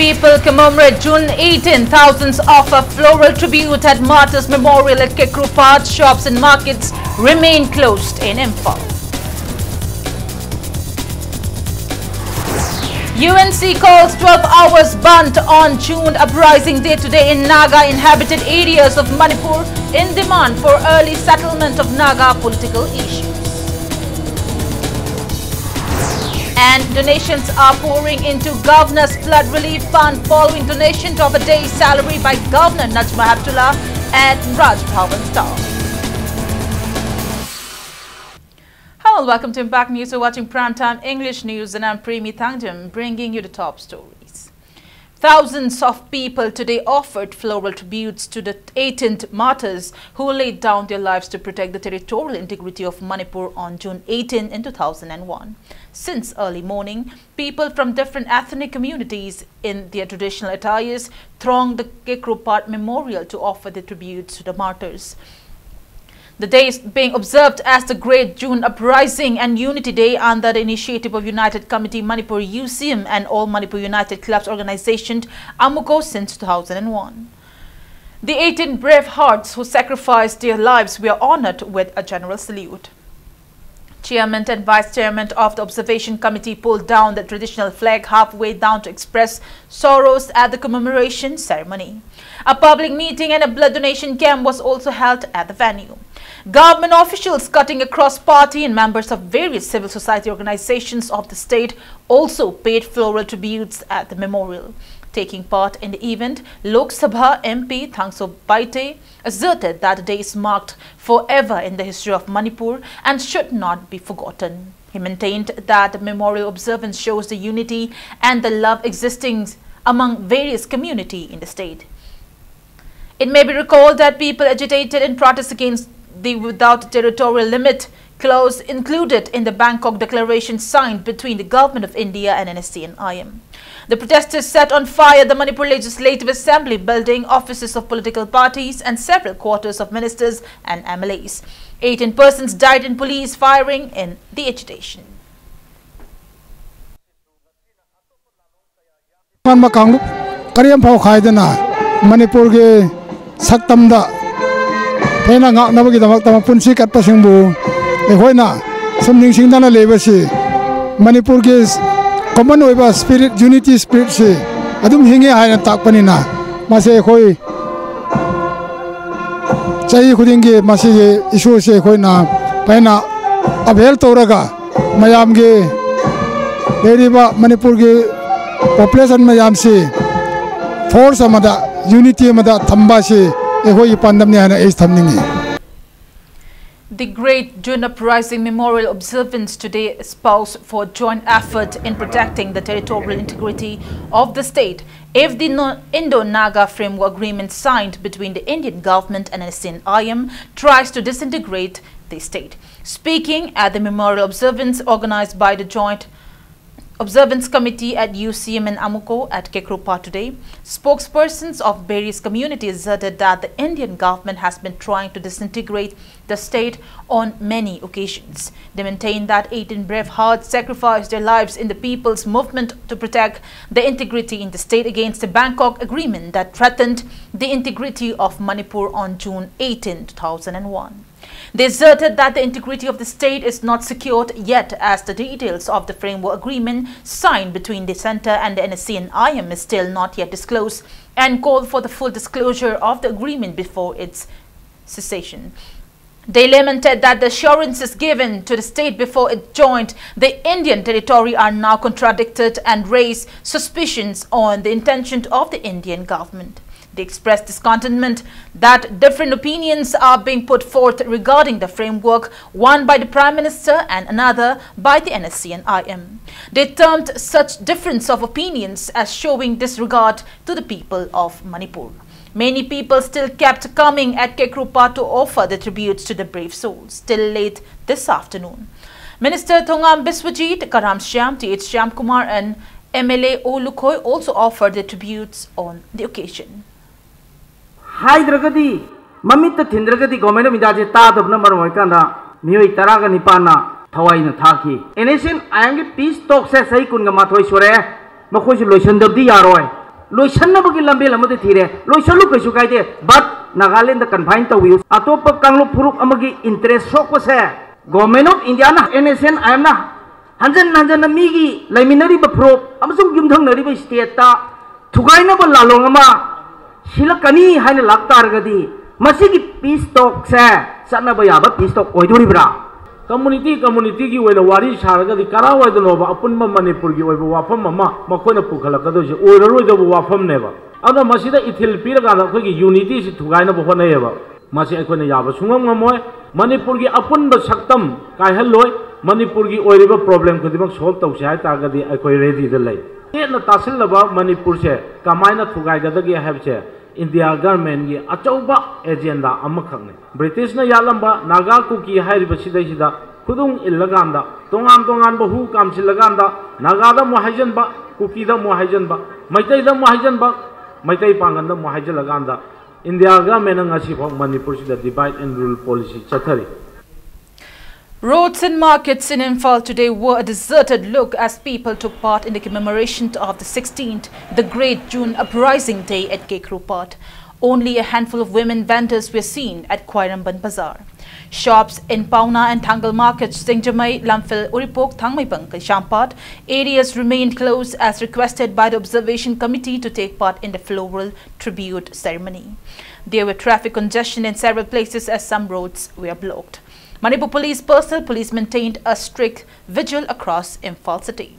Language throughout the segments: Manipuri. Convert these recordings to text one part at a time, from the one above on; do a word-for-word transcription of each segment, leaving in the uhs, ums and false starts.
People commemorate June eighteen. Thousands offer floral tribute at Martyrs Memorial at Kekru Path. Shops and markets remain closed in Imphal. U N C calls twelve hours bandh on June Uprising Day today in Naga inhabited areas of Manipur in demand for early settlement of Naga political issues. And donations are pouring into Governor's flood relief fund following donation of a day's salary by Governor Najma Heptulla at Raj Bhavan staff. Hello, welcome to Impact News. You're watching Primetime English News, and I'm Premi Thangjam, bringing you the top stories. Thousands of people today offered floral tributes to the eighteen martyrs who laid down their lives to protect the territorial integrity of Manipur on June eighteen in two thousand and one. Since early morning, people from different ethnic communities in their traditional attires thronged the Kekru Path Memorial to offer their tributes to the martyrs. The day is being observed as the Great June Uprising and Unity Day under the initiative of United Committee Manipur U C M and All Manipur United Clubs organization, AMUCO, since two thousand and one. The eighteen brave hearts who sacrificed their lives were honored with a general salute. Chairman and Vice Chairman of the Observation Committee pulled down the traditional flag halfway down to express sorrows at the commemoration ceremony. A public meeting and a blood donation camp was also held at the venue. Government officials cutting across party and members of various civil society organizations of the state also paid floral tributes at the memorial. Taking part in the event, Lok Sabha M P Thangso Baite asserted that the day is marked forever in the history of Manipur and should not be forgotten. He maintained that the memorial observance shows the unity and the love existing among various community in the state. It may be recalled that people agitated in protest against the without territorial limit clause included in the Bangkok Declaration signed between the Government of India and N S C N I M. The protesters set on fire the Manipur Legislative Assembly building, offices of political parties, and several quarters of ministers and M L As. Eighteen persons died in police firing in the agitation. ꯇꯣꯉꯥꯟꯕ ꯀꯥꯡꯂꯨꯞ ꯀꯔꯤ ꯑꯃꯐꯥꯎ ꯈꯥꯏꯗꯅ ꯃꯅꯤꯄꯨꯔꯒꯤ ꯁꯛꯇꯝꯗ ꯍꯦꯟꯅ ꯉꯥꯛꯅꯕꯒꯤꯗꯃꯛꯇ ꯃꯄꯨꯟꯁꯤ ꯀꯠꯄꯁꯤꯡꯕꯨ ꯑꯩꯈꯣꯏꯅ ꯁꯨꯝ ꯅꯤꯡꯁꯤꯡꯗꯅ ꯂꯩꯕꯁꯤ ꯃꯅꯤꯄꯨꯔꯒꯤ ꯀꯣꯃꯟ ꯑꯣꯏꯕ ꯁ꯭ꯄꯤꯔꯤꯠ, ꯌꯨꯅꯤꯇꯤ ꯁ꯭ꯄꯤꯔꯤꯠꯁꯤ ꯑꯗꯨꯝ ꯍꯤꯡꯉꯦ ꯍꯥꯏꯅ ꯇꯥꯛꯄꯅꯤꯅ, ꯃꯁꯤ ꯑꯩꯈꯣꯏ ꯆꯍꯤ ꯈꯨꯗꯤꯡꯒꯤ ꯃꯁꯤꯒꯤ ꯏꯁꯨꯁꯤ ꯑꯩꯈꯣꯏꯅ ꯐꯖꯅ ꯑꯚꯦꯜ ꯇꯧꯔꯒ ꯃꯌꯥꯝꯒꯤ ꯂꯩꯔꯤꯕ ꯃꯅꯤꯄꯨꯔꯒꯤ ꯄꯣꯄꯨꯂꯦꯁꯟ ꯃꯌꯥꯝꯁꯤ ꯐꯣꯔꯁ ꯑꯃꯗ, ꯌꯨꯅꯤꯇꯤ ꯑꯃꯗ ꯊꯝꯕ ꯑꯁꯤ ꯑꯩꯈꯣꯏꯒꯤ ꯄꯥꯟꯗꯝꯅꯤ ꯍꯥꯏꯅ ꯑꯩ ꯊꯝꯅꯤꯡꯏ꯫ The Great June Uprising Memorial Observance today espoused for joint effort in protecting the territorial integrity of the state if the no- Indo-Naga Framework Agreement signed between the Indian government and N S C N I M tries to disintegrate the state. Speaking at the memorial observance organized by the Joint Observance Committee at U C M and AMUCO at Kekropa today, spokespersons of various communities asserted that the Indian government has been trying to disintegrate the state on many occasions. They maintain that eighteen brave hearts sacrificed their lives in the people's movement to protect the integrity in the state against the Bangkok Agreement that threatened the integrity of Manipur on June eighteen, two thousand one. They asserted that the integrity of the state is not secured yet, as the details of the framework agreement signed between the centre and the N S C N I M is still not yet disclosed, and called for the full disclosure of the agreement before its cessation. They lamented that the assurances given to the state before it joined the Indian territory are now contradicted and raise suspicions on the intention of the Indian government. They expressed discontentment that different opinions are being put forth regarding the framework, one by the Prime Minister and another by the N S C N I M. They termed such difference of opinions as showing disregard to the people of Manipur. Many people still kept coming at Kekropa to offer their tributes to the brave souls till late this afternoon. Minister Thongam Biswajit, Karam Shyam, T H Shyamkumar and M L A O Lukhoi also offered their tributes on the occasion. ꯍꯥꯏꯗ꯭ꯔꯒꯗꯤ ꯃꯃꯤꯠꯇ ꯊꯤꯟꯗ꯭ꯔꯒꯗꯤ ꯒꯣꯔꯃꯦꯟ ꯑꯣꯐ ꯏꯟꯗꯤꯌꯥꯁꯦ ꯇꯥꯗꯕꯅ ꯃꯔꯝ ꯑꯣꯏꯔꯀꯥꯟꯗ ꯃꯤꯑꯣꯏ ꯇꯔꯥꯒ ꯅꯤꯄꯥꯟꯅ ꯊꯋꯥꯏꯅ ꯊꯥꯈꯤ꯫ ꯑꯦꯟ ꯑꯦꯁ ꯑꯦꯟ ꯑꯥꯏ ꯑꯦꯝꯒꯤ ꯄꯤꯁ ꯇꯣꯛꯁꯦ ꯆꯍꯤ ꯀꯨꯟꯒ ꯃꯥꯊꯣꯏ ꯁꯨꯔꯦ꯫ ꯃꯈꯣꯏꯁꯨ ꯂꯣꯏꯁꯤꯟꯗꯕꯗꯤ ꯌꯥꯔꯣꯏ꯫ ꯂꯣꯏꯁꯤꯟꯅꯕꯒꯤ ꯂꯝꯕꯦꯜ ꯑꯃꯗꯤ ꯊꯤꯔꯦ, ꯂꯣꯏꯁꯤꯜꯂꯨ, ꯀꯩꯁꯨ ꯀꯥꯏꯗꯦ, but ꯅꯥꯒꯥꯂꯦꯟꯗ confine ꯇꯧꯕꯤꯌꯨ꯫ ꯑꯇꯣꯞꯄ ꯀꯥꯡꯂꯨꯞ ꯐꯨꯔꯨꯞ ꯑꯃꯒꯤ interest ꯁꯣꯛꯄꯁꯦ Government of Indiaꯅ, NSCN-IMꯅ ꯍꯟꯖꯟ ꯍꯟꯖꯟꯅ ꯃꯤꯒꯤ ꯂꯩꯃꯤꯟꯅꯔꯤꯕ ꯐꯨꯔꯨꯞ ꯑꯃꯁꯨꯡ ꯌꯨꯝꯊꯪꯅꯔꯤꯕ stateꯇ ꯊꯨꯒꯥꯏꯅꯕ ꯂꯥꯜꯂꯣꯡ ꯑꯃ ꯁꯤꯜꯂꯛꯀꯅꯤ ꯍꯥꯏꯅ ꯂꯥꯛ ꯇꯥꯔꯒꯗꯤ, ꯃꯁꯤꯒꯤ peace talkꯁꯦ ꯆꯠꯅꯕ ꯌꯥꯕ peace talk ꯑꯣꯏꯗꯣꯔꯤꯕ꯭ꯔꯥ? Community communityꯒꯤ ꯑꯣꯏꯅ ꯋꯥꯔꯤ ꯁꯥꯔꯒꯗꯤ ꯀꯔꯥꯏꯋꯥꯏꯗꯅꯣꯕ ꯑꯄꯨꯟꯕ ꯃꯅꯤꯄꯨꯔꯒꯤ ꯑꯣꯏꯕ ꯋꯥꯐꯝ ꯑꯃ ꯃꯈꯣꯏꯅ ꯄꯨꯈꯠꯂꯛꯀꯗꯣꯏꯁꯦ? ꯑꯣꯏꯔꯔꯣꯏꯗꯕ ꯋꯥꯐꯝꯅꯦꯕ꯫ ꯑꯗꯨꯅ ꯃꯁꯤꯗ ꯏꯊꯤꯜ ꯄꯤꯔꯀꯥꯟꯗ ꯑꯩꯈꯣꯏꯒꯤ unityꯁꯤ ꯊꯨꯒꯥꯏꯅꯕ ꯍꯣꯠꯅꯩꯌꯦꯕ꯫ ꯃꯁꯤ ꯑꯩꯈꯣꯏꯅ ꯌꯥꯕ ꯁꯨꯡꯉꯝ ꯉꯝꯃꯣꯏ꯫ ꯃꯅꯤꯄꯨꯔꯒꯤ ꯑꯄꯨꯟꯕ ꯁꯛꯇꯝ ꯀꯥꯏꯍꯜꯂꯣꯏ꯫ ꯃꯅꯤꯄꯨꯔꯒꯤ ꯑꯣꯏꯔꯤꯕ problem ꯈꯨꯗꯤꯡꯃꯛ solve ꯇꯧꯁꯦ ꯍꯥꯏ ꯇꯥꯔꯒꯗꯤ ꯑꯩꯈꯣꯏ readyꯗ ꯂꯩ꯫ ꯆꯦꯠꯅ ꯇꯥꯁꯤꯜꯂꯕ ꯃꯅꯤꯄꯨꯔꯁꯦ ꯀꯃꯥꯏꯅ ꯊꯨꯒꯥꯏꯒꯗꯒꯦ ꯍꯥꯏꯕꯁꯦ India governmentꯒꯤ ꯑꯆꯧꯕ agenda ꯑꯃꯈꯛꯅꯤ꯫ Britishꯅ ꯌꯥꯠꯂꯝꯕ ꯅꯥꯒꯥ ꯀꯨꯀꯤ ꯍꯥꯏꯔꯤꯕ ꯁꯤꯗꯩꯁꯤꯗ ꯈꯨꯗꯨꯡ ꯏꯜꯂꯀꯥꯟꯗ, ꯇꯣꯉꯥꯟ ꯇꯣꯉꯥꯟꯕ ꯍꯨ ꯀꯥꯝꯁꯤꯜꯂꯀꯥꯟꯗ, ꯅꯥꯒꯥꯗ ꯑꯃꯨꯛ ꯍꯥꯏꯖꯟꯕ, ꯀꯨꯀꯤꯗ ꯑꯃꯨꯛ ꯍꯥꯏꯖꯟꯕ, ꯃꯩꯇꯩꯗ ꯑꯃꯨꯛ ꯍꯥꯏꯖꯟꯕ, ꯃꯩꯇꯩ ꯄꯥꯡꯒꯟꯗ ꯑꯃꯨꯛ ꯍꯥꯏꯖꯜꯂꯀꯥꯟꯗ, India governmentꯅ ꯉꯁꯤꯐꯥꯎ ꯃꯅꯤꯄꯨꯔꯁꯤꯗ divide and rule policy ꯆꯠꯊꯔꯤ꯫ Roads and markets in Imphal today were a deserted look as people took part in the commemoration of the sixteenth, the Great June Uprising Day at Kekropad. Only a handful of women vendors were seen at Khwairamband Bazaar. Shops in Paona and Thangal markets, Singjamei, Lamphel, Uripok, Thangmeibang, Kaichampad areas remained closed as requested by the Observation Committee to take part in the floral tribute ceremony. There were traffic congestion in several places as some roads were blocked. Manipur Police personnel, police maintained a strict vigil across Imphal city.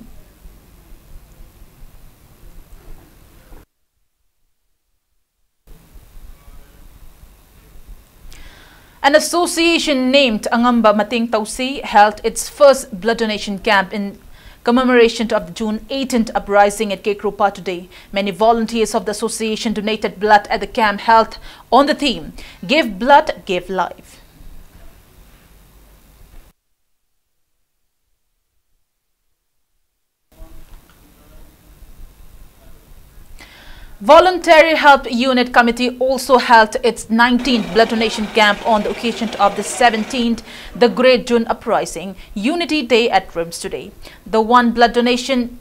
An association named Angamba Mateng Tausi held its first blood donation camp in commemoration of the June eighteenth uprising at Kekropad today. Many volunteers of the association donated blood at the camp held on the theme, Give Blood, Give Life. Voluntary Help Unit Committee also held its nineteenth blood donation camp on the occasion of the seventeenth, the Great June Uprising, Unity Day at RIMS today. The one blood donation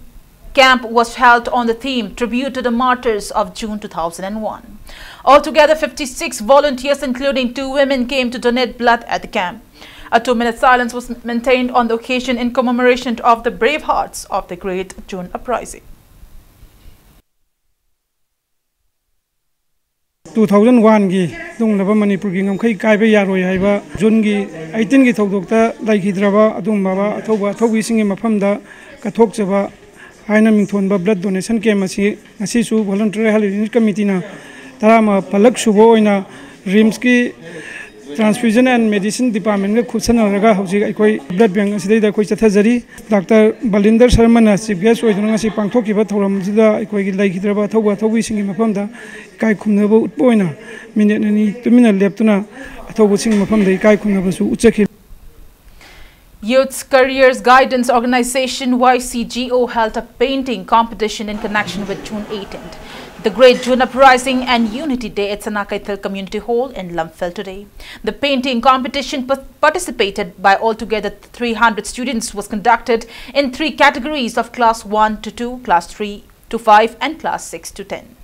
Camp was held on the theme Tribute to the Martyrs of June two thousand one. Altogether, fifty-six volunteers, including two women, came to donate blood at the camp. A two-minute silence was maintained on the occasion in commemoration of the brave hearts of the Great June Uprising. Two thousand one ꯒꯤ ꯇꯨꯡꯂꯕ ꯃꯅꯤꯄꯨꯔꯒꯤ ꯉꯝꯈꯩ ꯀꯥꯏꯕ ꯌꯥꯔꯣꯏ ꯍꯥꯏꯕ ꯖꯨꯟꯒꯤ eighteen ꯒꯤ ꯊꯧꯗꯣꯛꯇ ꯂꯩꯈꯤꯗ꯭ꯔꯕ ꯑꯗꯨꯒꯨꯝꯂꯕ ꯑꯊꯧꯕ ꯑꯊꯧꯕꯤꯁꯤꯡꯒꯤ ꯃꯐꯝꯗ ꯀꯠꯊꯣꯛꯆꯕ ꯍꯥꯏꯅ ꯃꯤꯡꯊꯣꯟꯕ blood donation camp ꯑꯁꯤ ꯉꯁꯤꯁꯨ Voluntary Health Unit Committee ꯅ ꯇꯔꯥꯃꯥꯄꯜꯂꯛ ꯁꯨꯕ ꯑꯣꯏꯅ RIMS ꯀꯤ Transfusion and Medicine Department ꯒ ꯈꯨꯠꯁꯝꯅꯔꯒ ꯍꯧꯖꯤꯛ ꯑꯩꯈꯣꯏ blood bank ꯑꯁꯤꯗꯩꯗ ꯑꯩꯈꯣꯏ ꯆꯠꯊꯖꯔꯤ꯫ ꯗꯥꯛꯇꯔ ꯕꯂꯤꯟꯗꯔ ꯁꯔꯃꯅ chief guest ꯑꯣꯏꯗꯨꯅ ꯉꯁꯤ ꯄꯥꯡꯊꯣꯛꯈꯤꯕ ꯊꯧꯔꯝ ꯑꯁꯤꯗ ꯑꯩꯈꯣꯏꯒꯤ ꯂꯩꯈꯤꯗ꯭ꯔꯕ ꯑꯊꯧꯕ ꯑꯊꯧꯕꯤꯁꯤꯡꯒꯤ ꯃꯐꯝꯗ ꯏꯀꯥꯏ ꯈꯨꯝꯅꯕ ꯎꯠꯄ ꯑꯣꯏꯅ ꯃꯤꯅꯤꯠ ꯑꯅꯤ ꯇꯨꯃꯤꯟꯅ ꯂꯦꯞꯇꯨꯅ ꯑꯊꯧꯕꯁꯤꯡꯒꯤ ꯃꯐꯝꯗ ꯏꯀꯥꯏ ꯈꯨꯝꯅꯕꯁꯨ ꯎꯠꯆꯈꯤ꯫ Youth Careers Guidance Organization, Y C G O, held a painting competition in connection with June eighteenth, the Great June Uprising and Unity Day, at Sanakeithel Community Hall in Lamphel today. The painting competition pa- participated by altogether three hundred students was conducted in three categories of class one to two, class three to five, and class six to ten.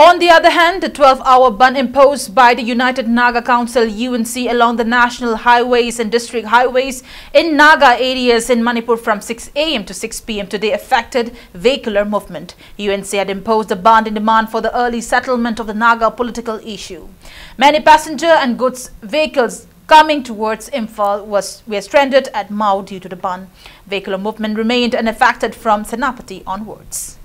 On the other hand, the twelve-hour ban imposed by the United Naga Council, U N C, along the national highways and district highways in Naga areas in Manipur from six a m to six p m today affected vehicular movement. U N C had imposed the ban in demand for the early settlement of the Naga political issue. Many passenger and goods vehicles coming towards Imphal was, were stranded at Mao due to the ban. Vehicular movement remained unaffected from Senapati onwards.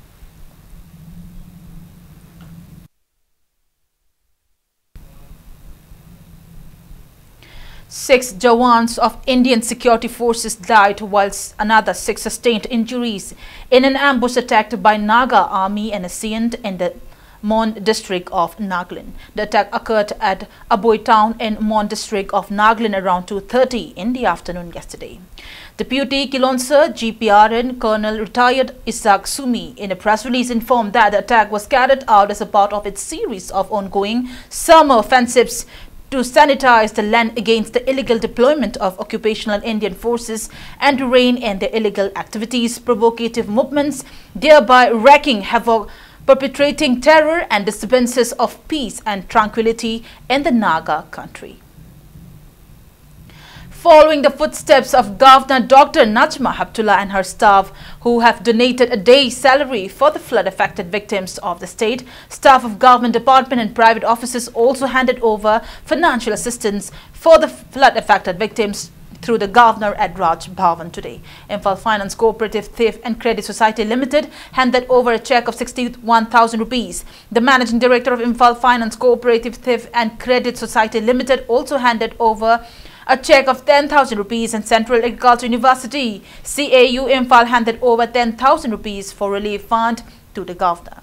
Six Jawans of Indian security forces died, whilst another six sustained injuries in an ambush attack by Naga army and assailants in the Mon district of Nagaland. The attack occurred at Aboi town in Mon district of Nagaland around two thirty in the afternoon yesterday. Deputy Kilonser G P R N Colonel retired Isaac Sumi, in a press release, informed that the attack was carried out as a part of its series of ongoing summer offensives to sanitize the land against the illegal deployment of occupational Indian forces and to rein in their illegal activities, provocative movements, thereby wreaking havoc, perpetrating terror and disturbances of peace and tranquility in the Naga country. Following the footsteps of Governor Doctor Najma Heptulla and her staff, who have donated a day's salary for the flood-affected victims of the state, staff of government department and private offices also handed over financial assistance for the flood-affected victims through the governor at Raj Bhavan today. Imphal Finance Cooperative Thrift and Credit Society Limited handed over a check of sixty-one thousand rupees. The managing director of Imphal Finance Cooperative Thrift and Credit Society Limited also handed over a check of ten thousand rupees, and Central Agriculture University, C A U Imphal, handed over ten thousand rupees for relief fund to the governor.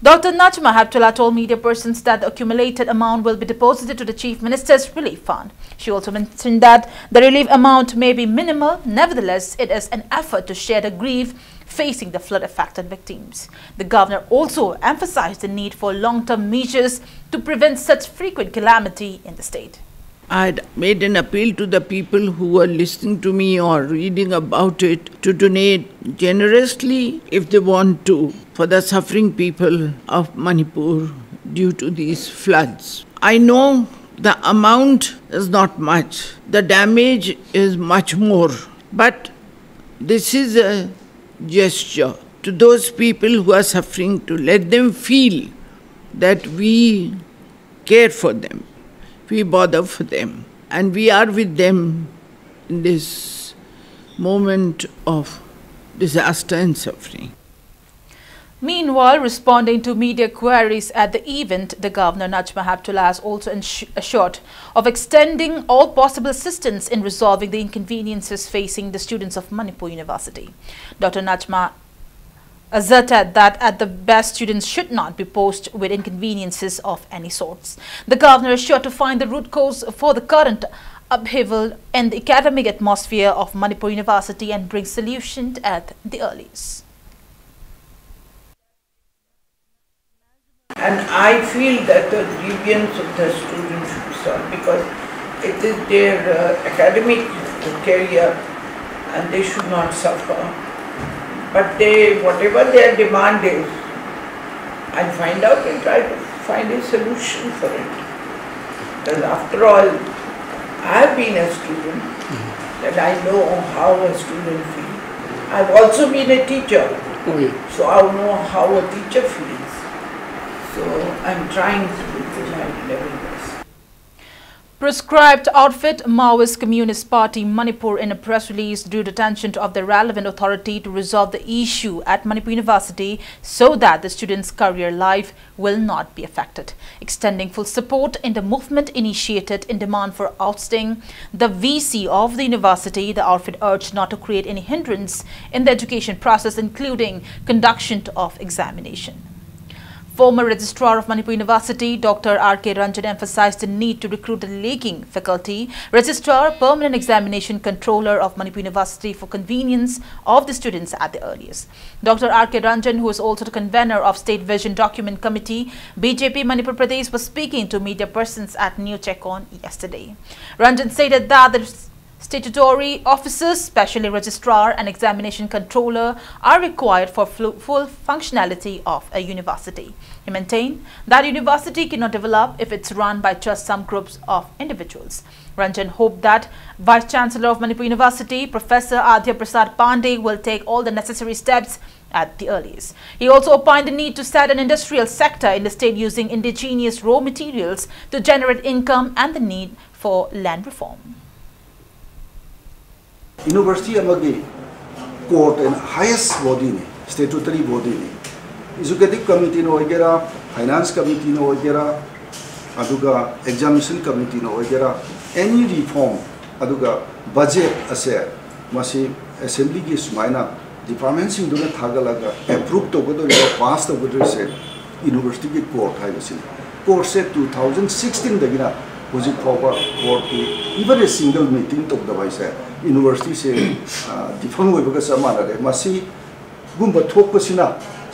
Doctor Najma Heptulla told media persons that the accumulated amount will be deposited to the Chief Minister's Relief Fund. She also mentioned that the relief amount may be minimal, nevertheless, it is an effort to share the grief facing the flood affected victims. The governor also emphasized the need for long term measures to prevent such frequent calamity in the state. I had made an appeal to the people who were listening to me or reading about it to donate generously, if they want to, for the suffering people of Manipur due to these floods. I know the amount is not much, the damage is much more, but this is a gesture to those people who are suffering, to let them feel that we care for them, we bother for them, and we are with them in this moment of disaster and suffering. Meanwhile, responding to media queries at the event, the governor Najma Heptulla has also assured of extending all possible assistance in resolving the inconveniences facing the students of Manipur University. Doctor Najma asserted that at the best, students should not be posed with inconveniences of any sorts. The governor is sure to find the root cause for the current upheaval in the academic atmosphere of Manipur University and bring solution at the earliest. And I feel that the grievance of the students should be solved because it is their uh, academic career and they should not suffer. But they, whatever their demand is, I'll find out and try to find a solution for it. Because after all, I've been a student and I know how a student feels. I've also been a teacher, Oh, yeah. So I know how a teacher feels. So I'm trying to do my level best. Proscribed outfit Maoist Communist Party Manipur, in a press release, drew the attention of the relevant authority to resolve the issue at Manipur University so that the students' career life will not be affected. Extending full support in the movement initiated in demand for ousting the V C of the university, the outfit urged not to create any hindrance in the education process, including conduction of examination. Former Registrar of Manipur University, Doctor R K Ranjan, emphasized the need to recruit the lagging faculty, Registrar, Permanent Examination Controller of Manipur University for convenience of the students at the earliest. Doctor R K Ranjan, who is also the convener of State Vision Document Committee, B J P Manipur Pradesh, was speaking to media persons at New Chekon yesterday. Ranjan stated that the statutory officers, specially registrar and examination controller, are required for flu- full functionality of a university. He maintained that university cannot develop if it's run by just some groups of individuals. Ranjan hoped that Vice Chancellor of Manipur University, Professor Adya Prasad Pandey, will take all the necessary steps at the earliest. He also opined the need to set an industrial sector in the state using indigenous raw materials to generate income and the need for land reform. University ꯑꯃꯒꯤ court ꯑꯣꯏꯅ highest body ꯅꯤ, statutory body ꯅꯤ꯫ Executive committee ꯅ ꯑꯣꯏꯒꯦꯔꯥ, finance committee ꯅ ꯑꯣꯏꯒꯦꯔꯥ, ꯑꯗꯨꯒ examination committee ꯅ ꯑꯣꯏꯒꯦꯔꯥ, any reform ꯑꯗꯨꯒ budget ꯑꯁꯦ ꯃꯁꯤ assembly ꯒꯤ ꯁꯨꯃꯥꯏꯅ department ꯁꯤꯡꯗꯨꯅ ꯊꯥꯒꯠꯂꯒ approve ꯇꯧꯒꯗꯧꯔꯤꯕ, pass ꯇꯧꯒꯗꯧꯔꯤꯁꯦ university ꯒꯤ court ꯍꯥꯏꯕꯁꯤꯅꯤ꯫ Court ꯁꯦ two thousand sixteen ꯗꯒꯤꯅ ꯍꯧꯖꯤꯛ ꯐꯥꯎꯕ court ꯀꯤ even a single meeting ꯇꯧꯗꯕ ꯍꯥꯏꯁꯦ university ꯁꯦ defunct ꯑꯣꯏꯕꯒ ꯆꯞ ꯃꯥꯟꯅꯔꯦ꯫ ꯃꯁꯤꯒꯨꯝꯕ ꯊꯣꯛꯄꯁꯤꯅ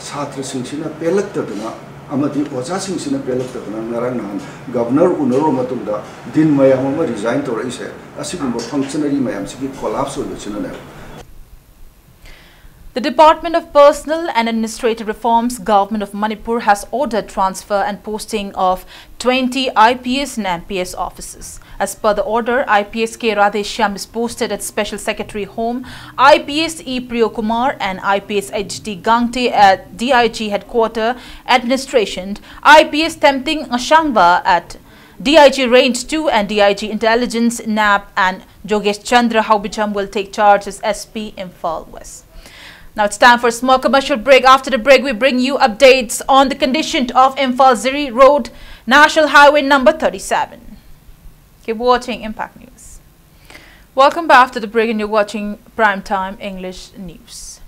ꯁꯥꯇ꯭ꯔꯁꯤꯡꯁꯤꯅ ꯄꯦꯜꯂꯛꯇꯗꯅ ꯑꯃꯗꯤ ꯑꯣꯖꯥꯁꯤꯡꯁꯤꯅ ꯄꯦꯜꯂꯛꯇꯗꯅ ꯉꯔꯥꯡ ꯅꯍꯥꯟ ꯒꯕꯅꯔ ꯎꯅꯔꯨꯕ ꯃꯇꯨꯡꯗ ꯗꯤꯟ ꯃꯌꯥꯝ ꯑꯃ ꯔꯤꯖꯥꯏꯟ ꯇꯧꯔꯛꯏꯁꯦ ꯑꯁꯤꯒꯨꯝꯕ ꯐꯪꯁꯅꯔꯤ ꯃꯌꯥꯝꯁꯤꯒꯤ collapse ꯑꯣꯏꯕꯁꯤꯅꯅꯦꯕ꯫ The Department of Personnel and Administrative Reforms, Government of Manipur, has ordered transfer and posting of twenty I P S and M P S officers. As per the order, I P S K Radheshyam is posted at Special Secretary Home, I P S E Priyo Kumar and I P S H D Gangte at D I G Headquarter Administration, I P S Themting Ngashangba at D I G Range two and D I G Intelligence, nab, and Jogesh Chandra Haubicham will take charge as S P Imphal West. Now it's time for a small commercial break. After the break, we bring you updates on the condition of Imphal Ziri Road, National Highway number thirty-seven. Keep watching Impact News. Welcome back after the break, and you're watching Prime Time English News.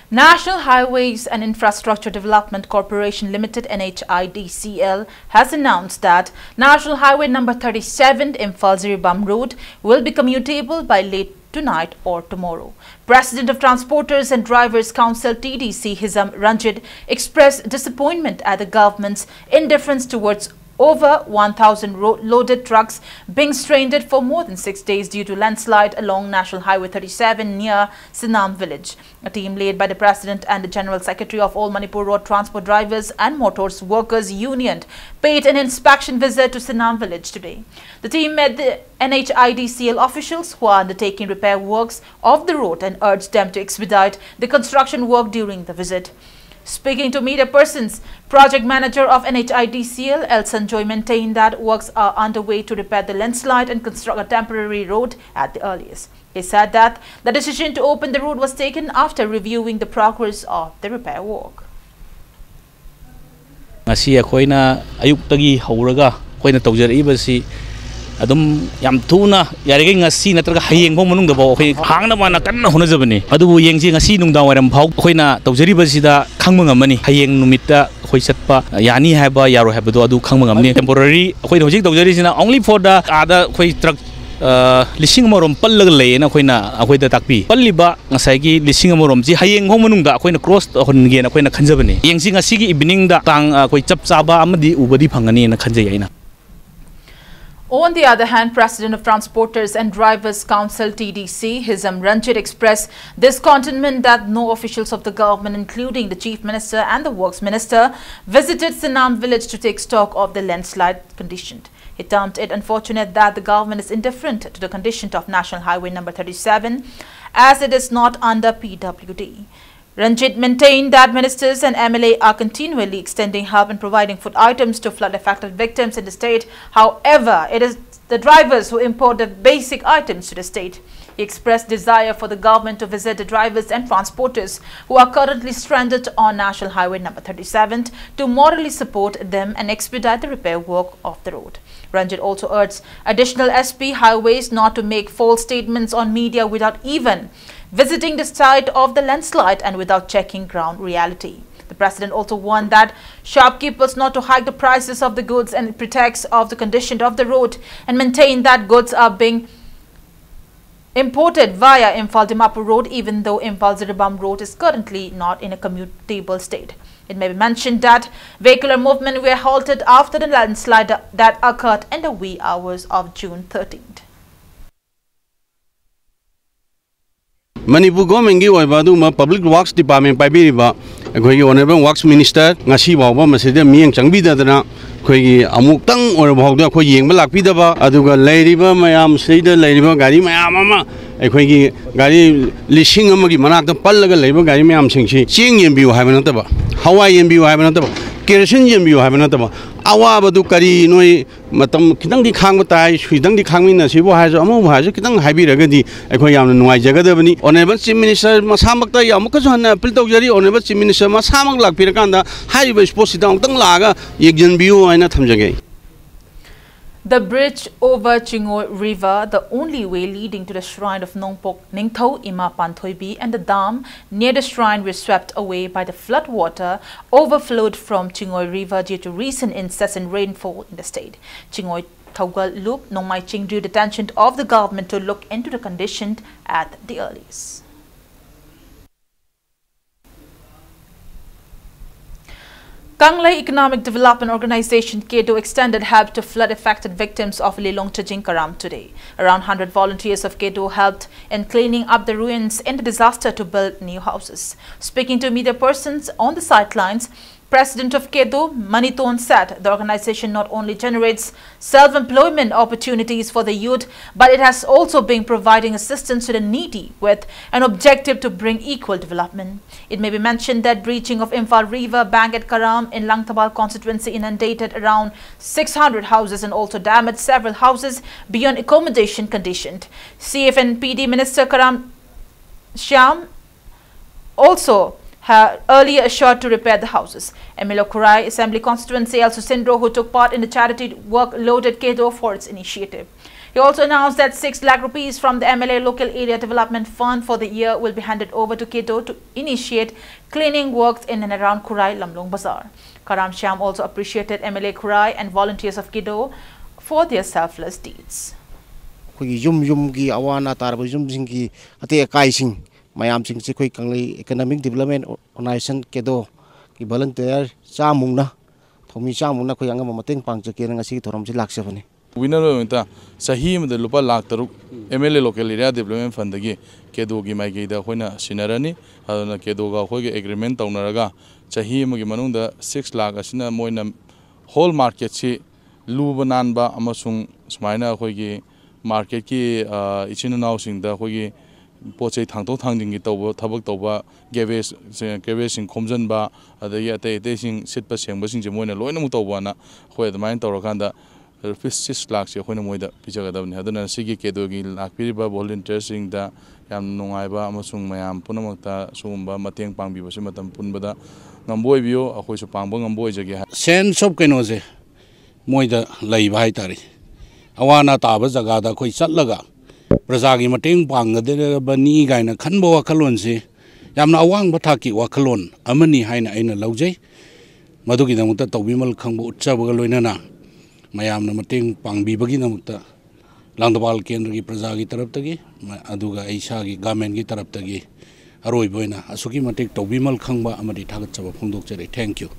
National Highways and Infrastructure Development Corporation Limited, N H I D C L, has announced that National Highway number thirty-seven, Imphal Jiribam Road, will be commutable by late tonight or tomorrow. President of Transporters and Drivers Council, T D C, Hizam Ranjit, expressed disappointment at the government's indifference towards over one thousand ro- loaded trucks being stranded for more than six days due to landslide along National Highway thirty-seven near Sinam village. A team led by the president and the general secretary of All Manipur Road Transport Drivers and Motors Workers Union paid an inspection visit to Sinam village today. The team met the N H I D C L officials who are undertaking repair works of the road and urged them to expedite the construction work during the visit. Speaking to media persons, project manager of N H I D C L, L Sanjoy, maintained that works are underway to repair the landslide and construct a temporary road at the earliest. He said that the decision to open the road was taken after reviewing the progress of the repair work. ꯉꯁꯤ ꯑꯩꯈꯣꯏꯅ ꯑꯌꯨꯛꯇꯒꯤ ꯍꯧꯔꯒ ꯑꯩꯈꯣꯏꯅ ꯇꯧꯖꯔꯛꯏꯕꯁꯤ ꯑꯗꯨꯝ ꯌꯥꯝ ꯊꯨꯅ, ꯌꯥꯔꯤꯈꯩ ꯉꯁꯤ ꯅꯠꯇ꯭ꯔꯒ ꯍꯌꯦꯡꯐꯥꯎ ꯃꯅꯨꯡꯗꯐꯥꯎ ꯑꯩꯈꯣꯏ ꯍꯥꯡꯅꯕ ꯍꯥꯏꯅ ꯀꯟꯅ ꯍꯣꯠꯅꯖꯕꯅꯤ꯫ ꯑꯗꯨꯕꯨ ꯌꯦꯡꯁꯤ, ꯉꯁꯤ ꯅꯨꯡꯗꯥꯡ ꯋꯥꯏꯔꯝ ꯐꯥꯎ ꯑꯩꯈꯣꯏꯅ ꯇꯧꯖꯔꯤꯕꯁꯤꯗ ꯈꯪꯕ ꯉꯝꯃꯅꯤ꯫ ꯍꯌꯦꯡ ꯅꯨꯃꯤꯠꯇ ꯑꯩꯈꯣꯏ ꯆꯠꯄ ꯌꯥꯅꯤ ꯍꯥꯏꯕ ꯌꯥꯔꯣꯏ ꯍꯥꯏꯕꯗꯣ ꯑꯗꯨ ꯈꯪꯕ ꯉꯝꯅꯤ꯫ Temporary ꯑꯩꯈꯣꯏꯅ ꯍꯧꯖꯤꯛ ꯇꯧꯖꯔꯤꯁꯤꯅ only for the, ꯑꯥꯗ ꯑꯩꯈꯣꯏ ꯇ꯭ꯔꯛ ꯑ, ꯂꯤꯁꯤꯡ ꯑꯃꯔꯣꯝ ꯄꯜꯂꯒ ꯂꯩꯌꯦꯅ ꯑꯩꯈꯣꯏꯅ, ꯑꯩꯈꯣꯏꯗ ꯇꯥꯛꯄꯤ꯫ ꯄꯜꯂꯤꯕ ꯉꯁꯥꯏꯒꯤ ꯂꯤꯁꯤꯡ ꯑꯃꯔꯣꯝꯁꯤ ꯍꯌꯦꯡ ꯐꯥꯎ ꯃꯅꯨꯡꯗ ꯑꯩꯈꯣꯏꯅ ꯀ꯭ꯔꯣꯁ ꯇꯧꯍꯟꯒꯦꯅ ꯑꯩꯈꯣꯏꯅ ꯈꯟꯖꯕꯅꯤ꯫ ꯍꯌꯦꯡꯁꯤ, ꯉꯁꯤꯒꯤ ꯏꯚꯤꯅꯤꯡꯗ ꯇꯥꯡ, ꯑ, ꯑꯩꯈꯣꯏ ꯆꯞ ꯆꯥꯕ ꯑꯃꯗꯤ ꯎꯕꯗꯤ ꯐꯪꯒꯅꯤꯅ ꯈꯟꯖꯩ ꯑꯩꯅ꯫ On the other hand, President of Transporters and Drivers Council, T D C, Hizam Ranjit, expressed discontentment that no officials of the government, including the Chief Minister and the Works Minister, visited Sinam village to take stock of the landslide condition. He termed it unfortunate that the government is indifferent to the condition of National Highway number thirty-seven, as it is not under P W D. Ranjit maintained that ministers and M L A are continually extending help and providing food items to flood affected victims in the state. However, it is the drivers who import the basic items to the state. He expressed desire for the government to visit the drivers and transporters who are currently stranded on National Highway number thirty-seven to morally support them and expedite the repair work of the road. Ranjit also urged additional S P highways not to make false statements on media without even visiting the site of the landslide and without checking ground reality. The president also warned that shopkeepers not to hike the prices of the goods and pretext of the condition of the road and maintain that goods are being imported via Imphal Dimapur road, even though Imphal Jiribam road is currently not in a commutable state. It may be mentioned that vehicular movement were halted after the landslide that occurred in the wee hours of June thirteenth. Manipur ꯒꯣꯔꯃꯦꯟꯒꯤ ꯑꯣꯏꯕ ꯑꯗꯨꯒꯨꯝꯕ ꯄꯕ꯭ꯂꯤꯛ ꯋꯥꯔꯛꯁ ꯗꯤꯄꯥꯔꯠꯃꯦꯟ ꯄꯥꯏꯕꯤꯔꯤꯕ ꯑꯩꯈꯣꯏꯒꯤ ꯑꯣꯅꯔꯦꯕꯜ ꯋꯥꯔꯛꯁ ꯃꯤꯅꯤꯁꯇꯔ ꯉꯁꯤ ꯐꯥꯎꯕ ꯃꯁꯤꯗ ꯃꯤꯠꯌꯦꯡ ꯆꯪꯕꯤꯗꯗꯅ ꯑꯩꯈꯣꯏꯒꯤ ꯑꯃꯨꯛꯇꯪ ꯑꯣꯏꯔꯕ ꯐꯥꯎꯗ ꯑꯩꯈꯣꯏ ꯌꯦꯡꯕ ꯂꯥꯛꯄꯤꯗꯕ, ꯑꯗꯨꯒ ꯂꯩꯔꯤꯕ ꯃꯌꯥꯝꯁꯤꯗ ꯂꯩꯔꯤꯕ ꯒꯥꯔꯤ ꯃꯌꯥꯝ ꯑꯃ, ꯑꯩꯈꯣꯏꯒꯤ ꯒꯥꯔꯤ ꯂꯤꯁꯤꯡ ꯑꯃꯒꯤ ꯃꯅꯥꯛꯇ ꯄꯜꯂꯒ ꯂꯩꯕ ꯒꯥꯔꯤ ꯃꯌꯥꯝꯁꯤꯡꯁꯤ ꯆꯦꯡ ꯌꯦꯟꯕꯤꯌꯨ ꯍꯥꯏꯕ ꯅꯠꯇꯕ, ꯍꯋꯥꯏ ꯌꯦꯟꯕꯤꯌꯨ ꯍꯥꯏꯕ ꯅꯠꯇꯕ, ꯀꯦꯔꯣꯁꯤꯟ ꯌꯦꯟꯕꯤꯌꯨ ꯍꯥꯏꯕ ꯅꯠꯇꯕ, ꯑꯋꯥꯕꯗꯨ ꯀꯔꯤ ꯅꯣꯏ ꯃꯇꯝ ꯈꯤꯇꯪꯗꯤ ꯈꯥꯡꯕ ꯇꯥꯏ, ꯈꯤꯇꯪꯗꯤ ꯈꯥꯡꯃꯤꯟꯅꯁꯤꯕꯨ ꯍꯥꯏꯔꯁꯨ, ꯑꯃꯕꯨ ꯍꯥꯏꯔꯁꯨ ꯈꯤꯇꯪ ꯍꯥꯏꯕꯤꯔꯒꯗꯤ ꯑꯩꯈꯣꯏ ꯌꯥꯝꯅ ꯅꯨꯡꯉꯥꯏꯖꯒꯗꯕꯅꯤ꯫ ꯑꯣꯅꯔꯦꯕꯜ ꯆꯤꯐ ꯃꯤꯅꯤꯁꯇꯔ ꯃꯁꯥꯃꯛꯇ ꯑꯃꯨꯛꯀꯁꯨ ꯍꯟꯅ ꯑꯄꯤꯜ ꯇꯧꯖꯔꯤ, ꯑꯣꯅꯔꯦꯕꯜ ꯆꯤꯐ ꯃꯤꯅꯤꯁꯇꯔ ꯃꯁꯥꯃꯛ ꯂꯥꯛꯄꯤꯔꯀꯥꯟꯗ ꯍꯥꯏꯔꯤꯕ ꯏꯁꯄꯣꯠꯁꯤꯗ ꯑꯃꯨꯛꯇꯪ ꯂꯥꯛꯑꯒ ꯌꯦꯡꯁꯤꯟꯕꯤꯌꯨ ꯍꯥꯏꯅ ꯊꯝꯖꯒꯦ꯫ The bridge over Chingoi River, the only way leading to the shrine of Nongpok Ningthou Ima Panthoibi and the dam near the shrine, were swept away by the flood water overflowed from Chingoi River due to recent incessant rainfall in the state. Chingoi Thougal Loop, Nongmai Chingriu, the attention of the government to look into the condition at the earliest. Kanglei Economic Development Organization, KEDO, extended help to flood affected victims of Lilong Tajing Karam today. Around hundred volunteers of KEDO helped in cleaning up the ruins in the disaster to build new houses. Speaking to media persons on the sidelines, President of KEDO, Maniton, said the organization not only generates self-employment opportunities for the youth, but it has also been providing assistance to the needy with an objective to bring equal development. It may be mentioned that breaching of Imphal River bank at Karam in Langthabal constituency inundated around six hundred houses and also damaged several houses beyond accommodation condition. C F and P D Minister Karam Shyam also had earlier assured to repair the houses. M L A Khurai Assembly Constituency L Susindro, who took part in the charity work, lauded KEDO for its initiative. He also announced that six lakh rupees from the M L A Local Area Development Fund for the year will be handed over to KEDO to initiate cleaning works in and around Khurai Lamlong Bazaar. Karam Shyam also appreciated M L A Khurai and volunteers of KEDO for their selfless deeds. ꯑꯩꯈꯣꯏꯒꯤ ꯌꯨꯝ ꯌꯨꯝꯒꯤ ꯑꯋꯥ ꯑꯅꯥ ꯇꯥꯔꯕ ꯌꯨꯝꯁꯤꯡꯒꯤ ꯑꯇꯦꯛ ꯑꯀꯥꯏꯁꯤꯡ ꯃꯌꯥꯝꯁꯤꯡꯁꯤ ꯑꯩꯈꯣꯏ ꯀꯪꯂꯩ ꯏꯀꯣꯅꯣꯃꯤꯛ ꯗꯤꯕꯂꯞꯃꯦꯟ ꯑꯣꯔꯒꯅꯥꯏꯖꯦꯁꯟ, ꯀꯦꯗꯣꯒꯤ ꯚꯣꯂꯨꯟꯇꯤꯌꯔ ꯆꯥꯝꯃꯨꯛꯅ, ꯊꯧꯃꯤ ꯆꯥꯝꯃꯨꯛꯅ ꯑꯩꯈꯣꯏ ꯑꯉꯝꯕ ꯃꯇꯦꯡ ꯄꯥꯡꯖꯒꯦꯅ ꯉꯁꯤꯒꯤ ꯊꯧꯔꯝꯁꯤ ꯂꯥꯛꯆꯕꯅꯤ꯫ ꯇꯧꯕꯤꯅꯕꯒꯤꯗꯃꯛꯇ ꯆꯍꯤ ꯑꯃꯗ ꯂꯨꯄꯥ ꯂꯥꯈ ꯇꯔꯨꯛ M L A Local Area Development Fundꯗꯒꯤ ꯀꯦꯗꯣꯒꯤ ꯃꯥꯏꯀꯩꯗ ꯑꯩꯈꯣꯏꯅ ꯁꯤꯟꯅꯔꯅꯤ꯫ ꯑꯗꯨꯅ ꯀꯦꯗꯣꯒ ꯑꯩꯈꯣꯏꯒ ꯑꯦꯒ꯭ꯔꯤꯃꯦꯟ ꯇꯧꯅꯔꯒ ꯆꯍꯤ ꯑꯃꯒꯤ ꯃꯅꯨꯡꯗ six ꯂꯥꯈ ꯑꯁꯤꯅ ꯃꯣꯏꯅ ꯍꯣꯜ ꯃꯥꯔꯀꯦꯠꯁꯤ ꯂꯨꯕ ꯅꯥꯟꯕ ꯑꯃꯁꯨꯡ ꯁꯨꯃꯥꯏꯅ ꯑꯩꯈꯣꯏꯒꯤ ꯃꯥꯔꯀꯦꯠꯀꯤ ꯏꯆꯤꯟ ꯏꯅꯥꯎꯁꯤꯡꯗ ꯑꯩꯈꯣꯏꯒꯤ ꯄꯣꯠ ꯆꯩ ꯊꯥꯡꯗꯣꯛ ꯊꯥꯡꯖꯤꯟꯒꯤ ꯇꯧꯕ, ꯊꯕꯛ ꯇꯧꯕ, ꯒꯦꯕꯦꯖ ꯒꯦꯕꯦꯖꯁꯤꯡ ꯈꯣꯝꯖꯤꯟꯕ, ꯑꯗꯒꯤ ꯑꯇꯩ ꯑꯇꯩꯁꯤꯡ ꯁꯤꯠꯄ ꯁꯦꯡꯕꯁꯤꯡꯁꯦ ꯃꯣꯏꯅ ꯂꯣꯏꯅꯃꯛ ꯇꯧꯕꯅ ꯑꯩꯈꯣꯏ ꯑꯗꯨꯃꯥꯏꯅ ꯇꯧꯔꯀꯥꯟꯗ ꯔꯨꯄꯤꯁ ꯁꯤꯛꯁ ꯂꯥꯈꯁꯦ ꯑꯩꯈꯣꯏꯅ ꯃꯣꯏꯗ ꯄꯤꯖꯒꯗꯕꯅꯤ꯫ ꯑꯗꯨꯅ ꯁꯤꯒꯤ ꯀꯦꯗꯣꯒꯤ ꯂꯥꯛꯄꯤꯔꯤꯕ ꯚꯣꯂꯨꯟꯇꯤꯌꯔꯁꯤꯡꯗ ꯌꯥꯝ ꯅꯨꯡꯉꯥꯏꯕ ꯑꯃꯁꯨꯡ ꯃꯌꯥꯝ ꯄꯨꯝꯅꯃꯛꯇ ꯁꯤꯒꯨꯝꯕ ꯃꯇꯦꯡ ꯄꯥꯡꯕꯤꯕꯁꯤ ꯃꯇꯝ ꯄꯨꯟꯕꯗ ꯉꯝꯕ ꯑꯣꯏꯕꯤꯌꯨ, ꯑꯩꯈꯣꯏꯁꯨ ꯄꯥꯡꯕ ꯉꯝꯕ ꯑꯣꯏꯖꯒꯦ ꯍꯥꯏ꯫ ꯁꯦꯟꯁ ꯑꯣꯐ ꯀꯩꯅꯣꯁꯦ ꯃꯣꯏꯗ ꯂꯩꯕ ꯍꯥꯏ ꯇꯥꯔꯦ꯫ ꯑꯋꯥ ꯑꯅꯥ ꯇꯥꯕ ꯖꯒꯥꯗ ꯑꯩꯈꯣꯏ ꯆꯠꯂꯒ ꯄ꯭ꯔꯖꯥꯒꯤ ꯃꯇꯦꯡ ꯄꯥꯡꯒꯗꯕꯅꯤ ꯀꯥꯏꯅ ꯈꯟꯕ ꯋꯥꯈꯜꯂꯣꯟꯁꯤ ꯌꯥꯝꯅ ꯑꯋꯥꯡꯕ ꯊꯥꯛꯀꯤ ꯋꯥꯈꯜꯂꯣꯟ ꯑꯃꯅꯤ ꯍꯥꯏꯅ ꯑꯩꯅ ꯂꯧꯖꯩ꯫ ꯃꯗꯨꯒꯤꯗꯃꯛꯇ ꯇꯧꯕꯤꯃꯜ ꯈꯪꯕ ꯎꯠꯆꯕꯒ ꯂꯣꯏꯅꯅ ꯃꯌꯥꯝꯅ ꯃꯇꯦꯡ ꯄꯥꯡꯕꯤꯕꯒꯤꯗꯃꯛꯇ ꯂꯥꯡꯗꯕꯥꯜ ꯀꯦꯟꯗ꯭ꯔꯒꯤ ꯄ꯭ꯔꯖꯥꯒꯤ ꯇꯔꯞꯇꯒꯤ, ꯃ-, ꯑꯗꯨꯒ ꯑꯩ ꯏꯁꯥꯒꯤ ꯒꯥꯔꯃꯦꯟꯒꯤ ꯇꯔꯞꯇꯒꯤ ꯑꯔꯣꯏꯕ ꯑꯣꯏꯅ ꯑꯁꯨꯛꯀꯤ ꯃꯇꯤꯛ ꯇꯧꯕꯤꯃꯜ ꯈꯪꯕ ꯑꯃꯗꯤ ꯊꯥꯒꯠꯆꯕ ꯐꯣꯡꯗꯣꯛꯆꯔꯤ꯫ Thank you.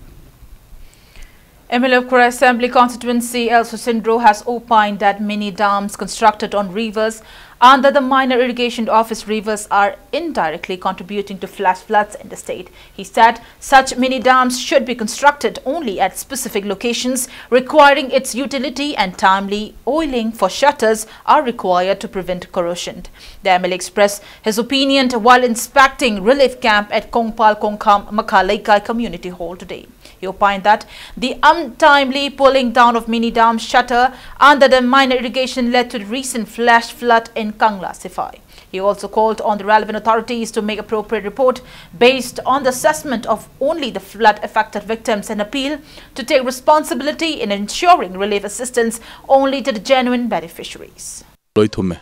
M L A of Khulna Assembly Constituency L Susindro has opined that mini dams constructed on rivers under the Minor Irrigation Office rivers are indirectly contributing to flash floods in the state. He said such mini dams should be constructed only at specific locations, requiring its utility and timely oiling for shutters are required to prevent corrosion. The M L A expressed his opinion while inspecting relief camp at Kongpal Kongkham Makha Leikai Community Hall today. He opined that the untimely pulling down of mini dam shutter under the minor irrigation led to the recent flash flood in Kangla Sifai. He also called on the relevant authorities to make appropriate report based on the assessment of only the flood affected victims and appeal to take responsibility in ensuring relief assistance only to the genuine beneficiaries. ꯂꯣꯏ ꯊꯨꯝꯃꯦ꯫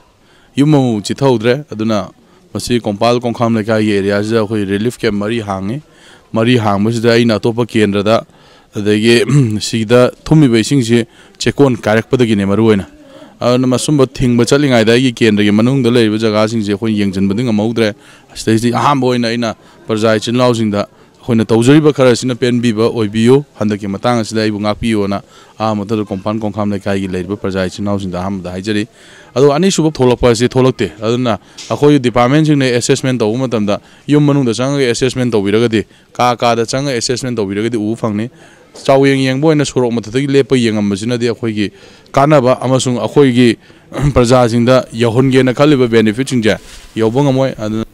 ꯌꯨꯝ ꯑꯃꯐꯥꯎ ꯆꯤꯊꯍꯧꯗ꯭ꯔꯦ꯫ ꯑꯗꯨꯅ ꯃꯁꯤ ꯀꯣꯡꯄꯥꯜ ꯀꯣꯡꯈꯥꯝ ꯂꯩꯀꯥꯏꯒꯤ ꯑꯦꯔꯤꯌꯥꯁꯤꯗ ꯑꯩꯈꯣꯏ ꯔꯤꯂꯤꯐ ꯀꯦꯝꯞ ꯃꯔꯤ ꯍꯥꯡꯉꯤ꯫ ꯃꯔꯤ ꯍꯥꯡꯕꯁꯤꯗ ꯑꯩꯅ ꯑꯇꯣꯞꯄ ꯀꯦꯟꯗ꯭ꯔꯗ, ꯑꯗꯒꯤ ꯁꯤꯗ ꯊꯨꯝꯃꯤꯕ ꯏꯁꯤꯡꯁꯤ ꯆꯦꯛꯀꯣꯟ ꯀꯥꯏꯔꯛꯄꯗꯒꯤꯅꯦ ꯃꯔꯨꯑꯣꯏꯅ꯫ ꯑꯗꯨꯅ ꯃꯁꯨꯝꯕ ꯊꯤꯡꯕ ꯆꯠꯂꯤꯉꯩꯗ ꯑꯩꯒꯤ ꯀꯦꯟꯗ꯭ꯔꯒꯤ ꯃꯅꯨꯡꯗ ꯂꯩꯔꯤꯕ ꯖꯒꯥꯁꯤꯡꯁꯦ ꯑꯩꯈꯣꯏ ꯌꯦꯡꯁꯤꯟꯕꯗꯤ ꯉꯝꯍꯧꯗ꯭ꯔꯦ꯫ ꯑꯁꯤꯗꯩꯁꯤꯗ ꯑꯍꯥꯟꯕ ꯑꯣꯏꯅ ꯑꯩꯅ ꯄ꯭ꯔꯖꯥ ꯏꯆꯤꯟ ꯏꯅꯥꯎꯁꯤꯡꯗ ꯑꯩꯈꯣꯏꯅ ꯇꯧꯖꯔꯤꯕ ꯈꯔꯁꯤꯅ ꯄꯦꯟꯕꯤꯕ ꯑꯣꯏꯕꯤꯌꯨ, ꯍꯟꯗꯛꯀꯤ ꯃꯇꯥꯡ ꯑꯁꯤꯗ ꯑꯩꯕꯨ ꯉꯥꯛꯄꯤꯌꯨꯅ ꯑꯍꯥꯟꯕ ꯃꯛꯇꯗ ꯀꯣꯡꯄꯥꯟ ꯀꯣꯡꯈꯥꯝ ꯂꯩꯀꯥꯏꯒꯤ ꯂꯩꯔꯤꯕ ꯄ꯭ꯔꯖꯥ ꯏꯆꯤꯟ ꯏꯅꯥꯎꯁꯤꯡꯗ ꯑꯍꯥꯟꯕꯗ ꯍꯥꯏꯖꯔꯤ꯫ ꯑꯗꯣ ꯑꯅꯤꯁꯨꯕ ꯊꯣꯛꯂꯛꯄ ꯑꯁꯤ ꯊꯣꯛꯂꯛꯇꯦ꯫ ꯑꯗꯨꯅ ꯑꯩꯈꯣꯏ ꯗꯤꯄꯥꯔꯠꯃꯦꯟꯁꯤꯡꯅ ꯑꯦꯁꯦꯁꯃꯦꯟ ꯇꯧꯕ ꯃꯇꯝꯗ ꯌꯨꯝ ꯃꯅꯨꯡꯗ ꯆꯪꯉꯒ ꯑꯦꯁꯦꯁꯃꯦꯟ ꯇꯧꯕꯤꯔꯒꯗꯤ, ꯀꯥ ꯀꯥꯗ ꯆꯪꯉꯒ ꯑꯦꯁꯦꯁꯃꯦꯟ ꯇꯧꯕꯤꯔꯒꯗꯤ ꯎꯕ ꯐꯪꯅꯤ꯫ ꯆꯥꯎꯌꯦꯡ ꯌꯦꯡꯕ ꯑꯣꯏꯅ ꯁꯣꯔꯣꯛ ꯃꯊꯛꯇꯒꯤ ꯂꯦꯞꯄ ꯌꯦꯡꯉꯝꯕꯁꯤꯅꯗꯤ ꯑꯩꯈꯣꯏꯒꯤ ꯀꯥꯟꯅꯕ ꯑꯃꯁꯨꯡ ꯑꯩꯈꯣꯏꯒꯤ ꯄ꯭ꯔꯖꯥꯁꯤꯡꯗ ꯌꯧꯍꯟꯒꯦꯅ ꯈꯜꯂꯤꯕ ꯕꯦꯅꯤꯐꯤꯠꯁꯤꯡꯁꯦ ꯌꯧꯕ ꯉꯝꯃꯣꯏ꯫ ꯑꯗꯨꯅ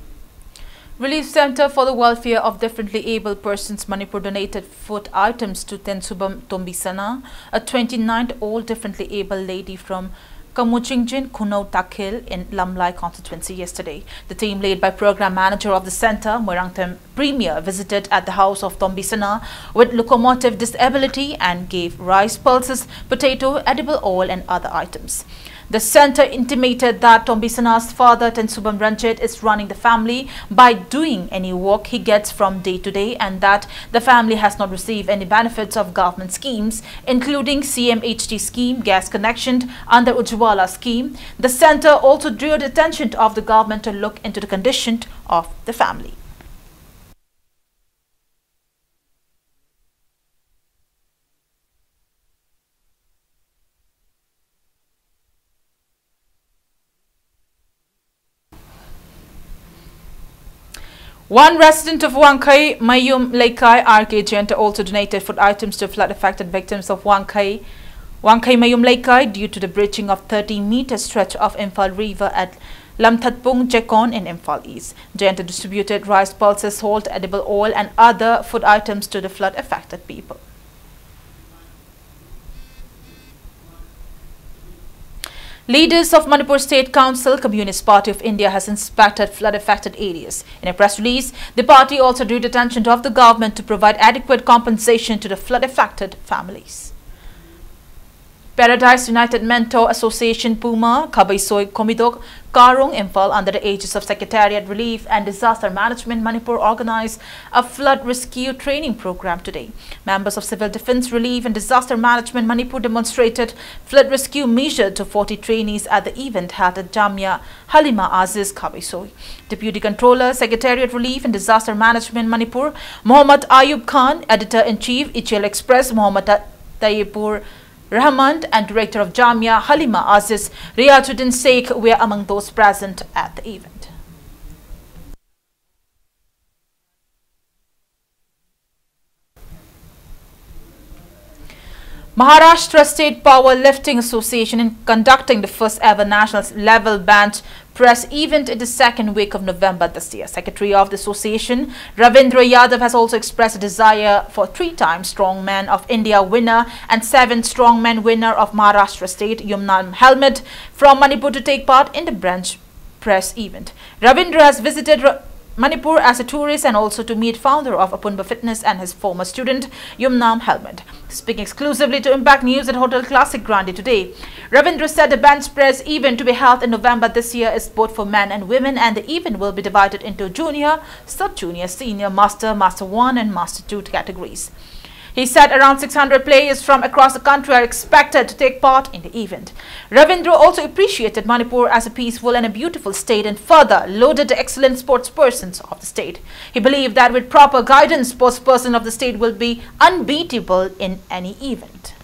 Relief Center for the Welfare of Differently Abled Persons Manipur donated food items to Tensubam Tombisana, a twenty-nine-year-old differently abled lady from Kamuchingjin Khunou Takhil in Lamlai constituency yesterday. The team, led by program manager of the center, Moirangthem Premier, visited at the house of Tombisana with locomotive disability and gave rice pulses, potato, edible oil and other items. The center intimated that Tombisana's father, Tensubam Ranjit, is running the family by doing any work he gets from day to day and that the family has not received any benefits of government schemes, including C M H G scheme, gas connection under Ujjwala scheme. The center also drew the attention of the government to look into the condition of the family. One resident of Wangkhei Mayum Leikai, R K Jayanta, also donated food items to flood affected victims of Wangkhei, Wangkhei Mayum Leikai due to the breaching of thirty meter stretch of Imphal River at Lamthatpung Jekon in Imphal East. Jayanta distributed rice pulses, salt, edible oil, and other food items to the flood affected people. Leaders of Manipur State Council, Communist Party of India has inspected flood affected areas. In a press release, the party also drew the attention of the government to provide adequate compensation to the flood affected families. Paradise United Mentor Association Puma, Khabaisoi Khomidok, Karong, Imphal, under the aegis of Secretariat Relief and Disaster Management Manipur, organized a flood rescue training program today. Members of Civil Defense, Relief and Disaster Management Manipur demonstrated flood rescue measure to forty trainees at the event held at Jamia Halima Aziz, Khabaisoi. Deputy Controller, Secretariat Relief and Disaster Management Manipur, Mohammad Ayub Khan, Editor-in-Chief, Ichel Express, Mohammad Ta-, Tayyipur Rahman, and Director of Jamia Halima Aziz, Riazuddin Sheikh, were among those present at the event. Maharashtra State Powerlifting Association in conducting the first ever national level bench press event in the second week of November this year. Secretary of the association, Ravindra Yadav, has also expressed a desire for three-time Strongman of India winner and seven Strongman winner of Maharashtra State, Yumnam Helmet, from Manipur to take part in the bench press event. Ravindra has visited Ra- Manipur as a tourist and also to meet founder of Apunba Fitness and his former student Yumnam Helmet. Speaking exclusively to Impact News at Hotel Classic Grande today, Ravindra said the bench press event to be held in November this year is both for men and women, and the event will be divided into junior, sub-junior, senior, master, master one, and master two categories. He said around six hundred players from across the country are expected to take part in the event. Ravindra also appreciated Manipur as a peaceful and a beautiful state and further lauded the excellent sportspersons of the state. He believed that with proper guidance, sportsperson of the state will be unbeatable in any event.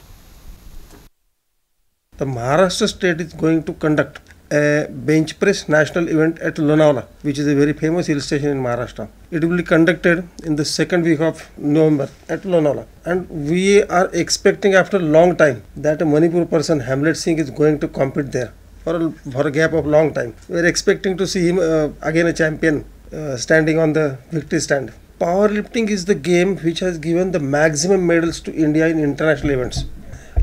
The Maharashtra state is going to conduct a bench press national event at Lonavala, which is a very famous hill station in Maharashtra. It will be conducted in the second week of November at Lonavala. And we are expecting after a long time that a Manipur person, Hamlet Singh, is going to compete there for a, for a gap of long time. We are expecting to see him uh, again a champion uh, standing on the victory stand. Powerlifting is the game which has given the maximum medals to India in international events.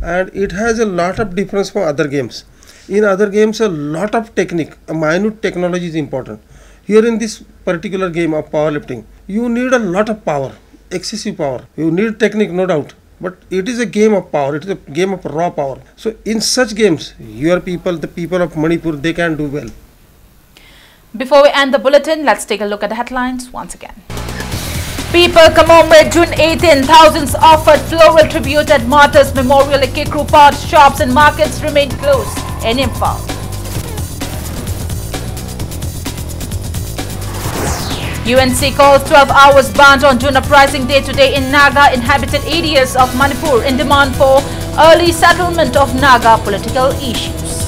And it has a lot of difference from other games. In other games, a lot of technique, a minute technology is important. Here in this particular game of powerlifting, you need a lot of power, excessive power. You need technique, no doubt. But it is a game of power, it is a game of raw power. So in such games, your people, the people of Manipur, they can do well. Before we end the bulletin, let's take a look at the headlines once again. People commemorate June eighteen. Thousands offered floral tribute at Martyrs Memorial at Kekru Park. Shops and markets remain closed in Imphal. U N C calls twelve hours bandh on June Uprising Day today in Naga inhabited areas of Manipur in demand for early settlement of Naga political issues.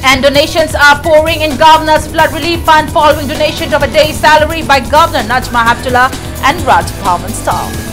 And donations are pouring in Governor's flood relief fund following donation of a day's salary by Governor Najma Heptulla and Raj Bhavan staff.